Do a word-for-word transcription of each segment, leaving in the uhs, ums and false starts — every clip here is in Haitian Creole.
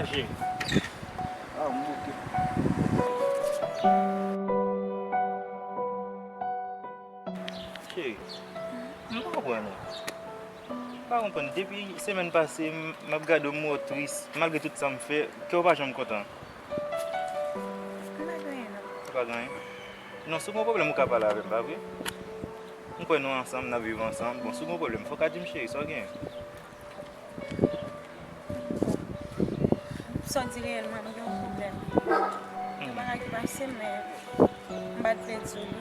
Cheri. Ah, m bouke. Cheri, m pa konprann ou. M pa konprann. Depi semèn pase, m, m ap gade w, m wè w tris. Malgre tout sa m fè, kè w pa janm kontan. M pa gen anyen, non. Ou pa gen anyen? Non, si w gen yon pwoblèm, ou ka pale avè m, pa vre? M kwè nou ansanm, n ap viv ansanm. Bon, si w gen yon pwoblèm, fò w ka di m, cheri, sa w gen? Sa w di reyèlman, m gen yon pwoblèm. Gen bagay ki pase m, men m pa t vle di w li.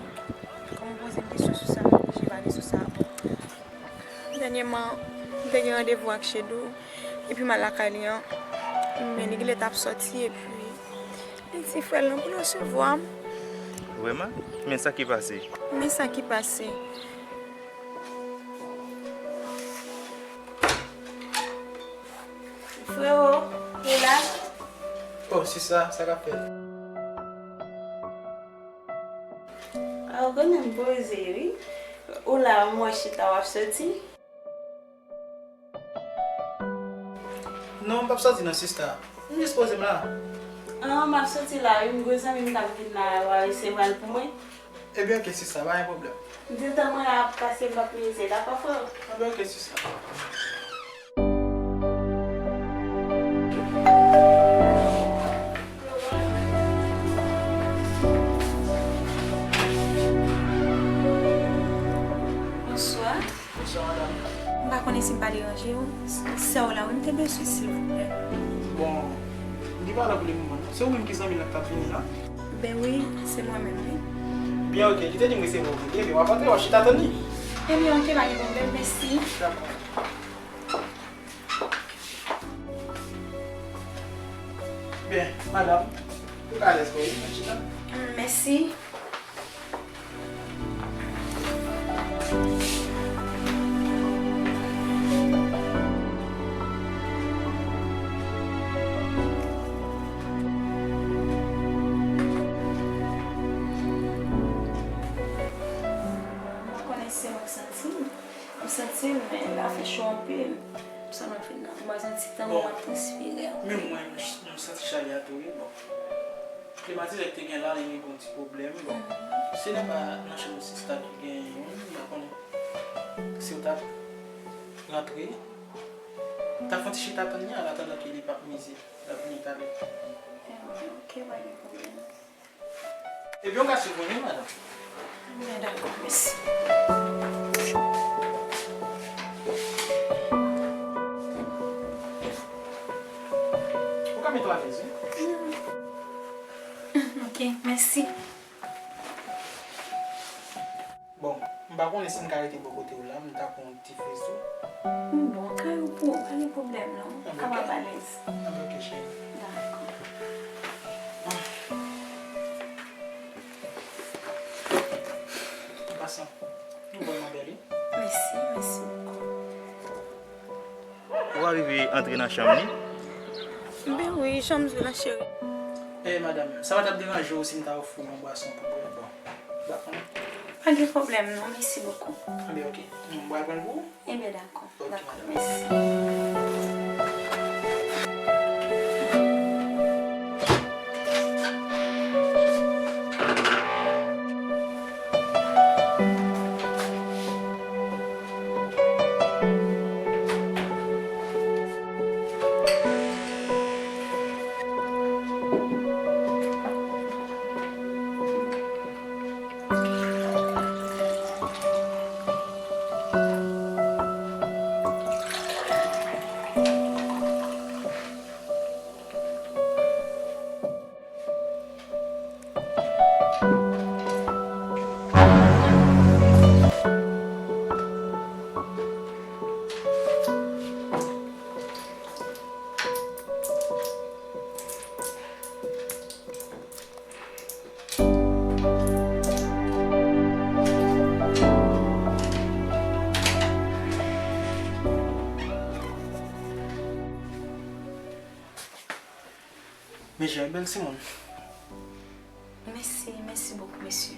Kòm w poze m kesyon sou sa, m oblije pale sou sa. Bon, dènyèman, m te gen randevou ak Chedou, epi m al lakay li an. Men li genlè t ap sòti, epi li di frè l lan pou l resevwa m. Vrèman? Men sa ki pase? Men sa ki pase. Frero, ou la? Oh, sista, sa k ap fèt? Ah, ou konnen m poze, wi. Ou la, m wè chita, w ap soti? Non, m p ap soti non, sista. M jis poze m la. Ah, m ap soti la, wi. M gwo zanmi m t ap vin la, w a resevwa l pou mwen. Ebyen, oke, sista, pa gen pwoblèm. M di l tan mwen la ap pase, m p ap mize, dakò, frè? Ebyen, oke, sista. Bonswa. Bonswa, madanm. M pa konnen si m pa deranje w. Sè w la, wi, m te bezwen, silvouplè. Bon, li pa la pou le moman, non. Se ou menm ki zanmi l la k t ap vini la? Ben wi, se mwen menm, wi. Byen, oke, li te di m resevwa w vini, ebyen, w ap antre, w ap chita tann li. Ebyen, oke, pa gen pwoblèm, mèsi. Dakò. Byen, madanm, ou ka alèz kò w, wi, w ap chita. Mèsi. M pa konnen si se mwen k santi m. M santi m, men la fè cho anpil. M santi m ap fin nan. M bezwen ti tan pou m ap transpire. Menm mwen, m, m santi chalè a tou, wi, bon. Klimatizè ki te gen la, li gen yon ti pwoblèm. Bon, se nan pa nan chanm sista ki gen youn, m pa konnen si w t ap rantre. T ap fè yon ti chita tann li an, an atandan ke li p ap mize, l ap vini talè. Ok, pa gen pwoblèm. Ebyen, w ka swiv mwen, wi, madanm. Byen, dakò, mèsi. Ou ka mete w alèz, wi. Ok, mèsi. Bon, m pa konnen si m ka rete bò kote w la, m ta pran yon ti frèz tou. M bon, kay ou pou ou, pa gen pwoblèm non. Ou kapab alèz. Anben, ok, cheri. Dakò. An pasan, nou bon, ma belle. Mèsi, mèsi bokou. Ou arive antre nan chanm li? Ben wi, jan m di w la, cheri. Eh, madanm, sa pa t ap deranje w si m ta ofri w yon bwason pou bwè? Bon, ou pa konnen. Pa gen pwoblèm non, mèsi bokou. Anben, ok. M pral pran l pou ou? Ebyen, dakò. Ok, madam. Dakò, mèsi. Men jan e bèl timoun. Mèsi, mèsi bokou, mesye.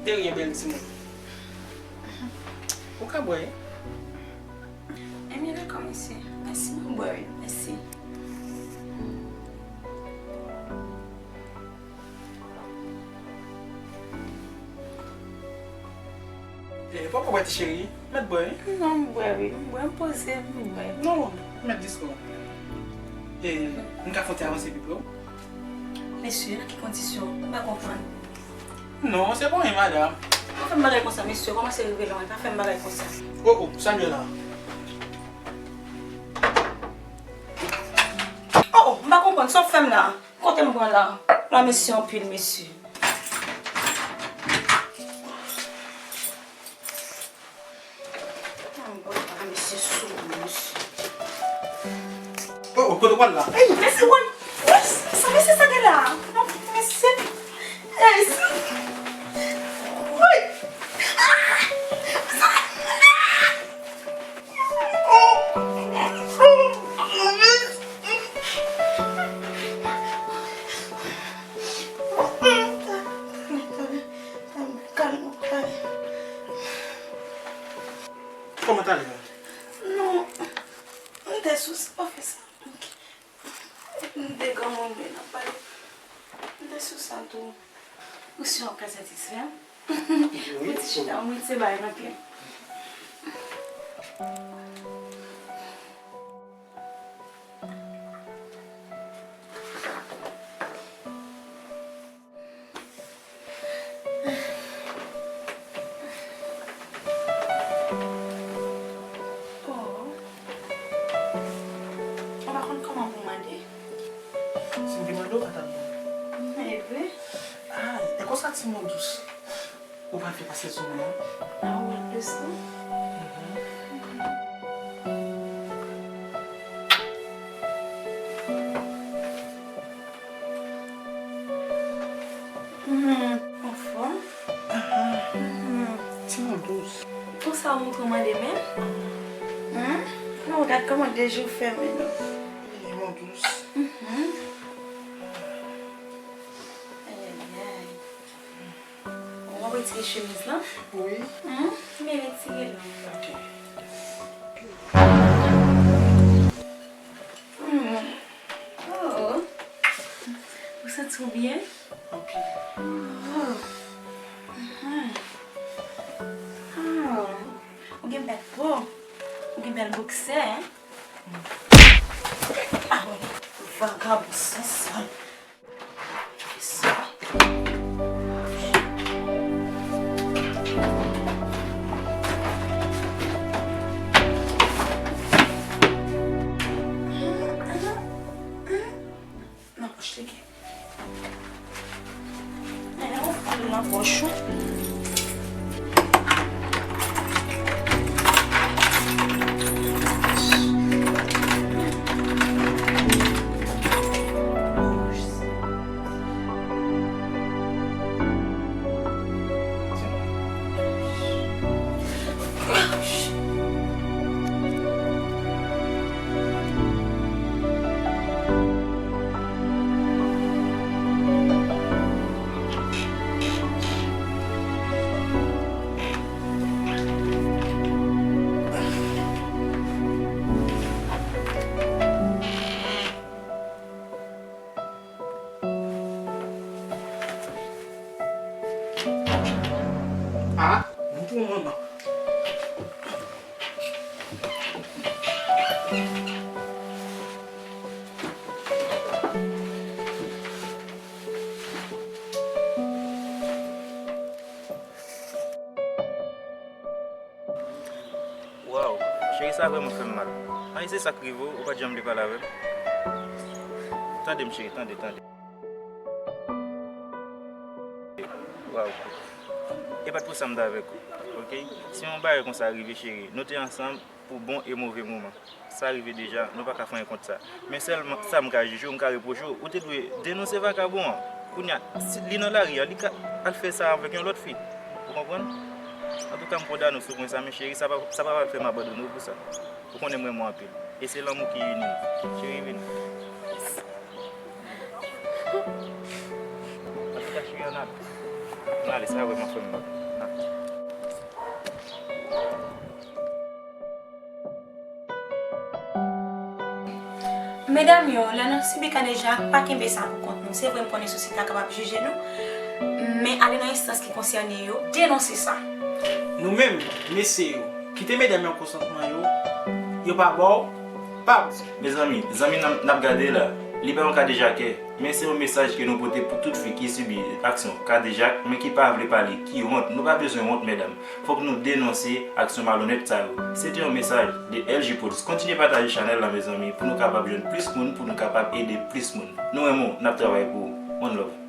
De rien, bèl timoun. Ou ka bwè, wi. Ebyen, dakò, mesye. Mèsi, m ap bwè, wi. Mèsi. E, poko bwè ti cheri, mèt bwè wi. Non, m bwè wi, m bwè, m poze, m bwè. Non, mèt disko. E, m ka fè yon ti avanse pi pre w? Mesye, nan ki kondisyon? M pa konprann. Non, se pa anyen, madanm. Pa fè m bagay konsa, mesye, kòmanse rive lwen, pa fè m bagay konsa. Oh, oh, sa l ye la? Oh, oh, m pa konprann, sa w fè m la? Kote m pran la? La, mesye, anpil, mesye. Ann bon, pa mesye sou, mesye. Oh, oh, kote w pral la? Ey, mesye, woy! Woy, sa mesye sa gen la? Non, mesye. Ey, sa. Woy! Ah! Sa. Kalme, kalme. Kòman t ale a? Non, m te sou sa, pa fè sa. M te granmoun, men n ap pale. M te sou sa tou. Ou si w ap ka satisfè? Wi. Ou ti chita, m ret se bagay nan kè. Oh. Ou pa konn kòman pou mande? Si m te mande w, pa t ap bon. E vre? Ay, e konsa ti moun dous. Ou pral fè pase jounen an? A, ou wè plis non? Mhm. Mhm. Anfòm? Aha. Mhm. Ti moun dous. Konsa ou montre w mande menm? Hen? Non, gad kòman de je w fèmen non. Ti moun dous. Mhm. Ay, ay, ay. Ou ap retire chemiz lan? Wi. Hmm? Men retire l non. Ok. Hmm. Oh. Ou santi w byen? Anpil. Oh. Hmm. Oh. Ou gen bèl po. Ou gen bèl boksè, hein? Ah, vagabon sansal. Nan pòch li gen. Nan pòch ou. Ah, m pou manman. Waw, cheri, sa vrèman fè m mal. Ay, se sa k rive w, ou pa t janm vle pale avè m? Tande m, cheri, tande, tande. Waw. E pa t pou sa m t avèk ou, oke? Si yon bagay konsa rive, cheri, nou te ansanm pou bon e move moman. Sa rive deja, nou pa ka fè anyen kont sa. Men sèl sa m ka jije w, m ka repwoche w, ou te dwe denonse vakabon an. Kounye a, si li nan lari a, li ka al fè sa avèk yon lòt fi. Ou konprann? Antouka, m kondane w sou pwen sa, men cheri, sa pa, sa pa pral fè m abandone w pou sa. Ou konnen m renmen w anpil. E se lanmou ki ini nou. Cheri, vini. Antouka, cheri, ann ale. Ann ale, sa vrèman fè m mal. Ann ale. Medam yo, lè nou sibi kadejak, pa kenbe sa pou kont nou. Se vre, m konnen sosyete a kapab jije nou, men ale nan enstans ki konsène yo, denonse sa. Nou menm, mesye yo, kite medam yo konsantman yo, yo pa ba w, pa. Mezanmi, zanmi n ap gade la, li pa yon kadejakè, men se yon mesaj ke nou pote pou tout fi ki sibi aksyon kadejak, men ki pa vle pale, ki wont. Nou pa bezwen wont, medam. Fòk nou denonse aksyon malonèt sa yo. Se te yon mesaj de L G Post. Kontinye pataje chanèl la, mezanmi, pou nou kapab jwenn plis moun, pou nou kapab ede plis moun. Nou renmen w, n ap travay pou ou. One love.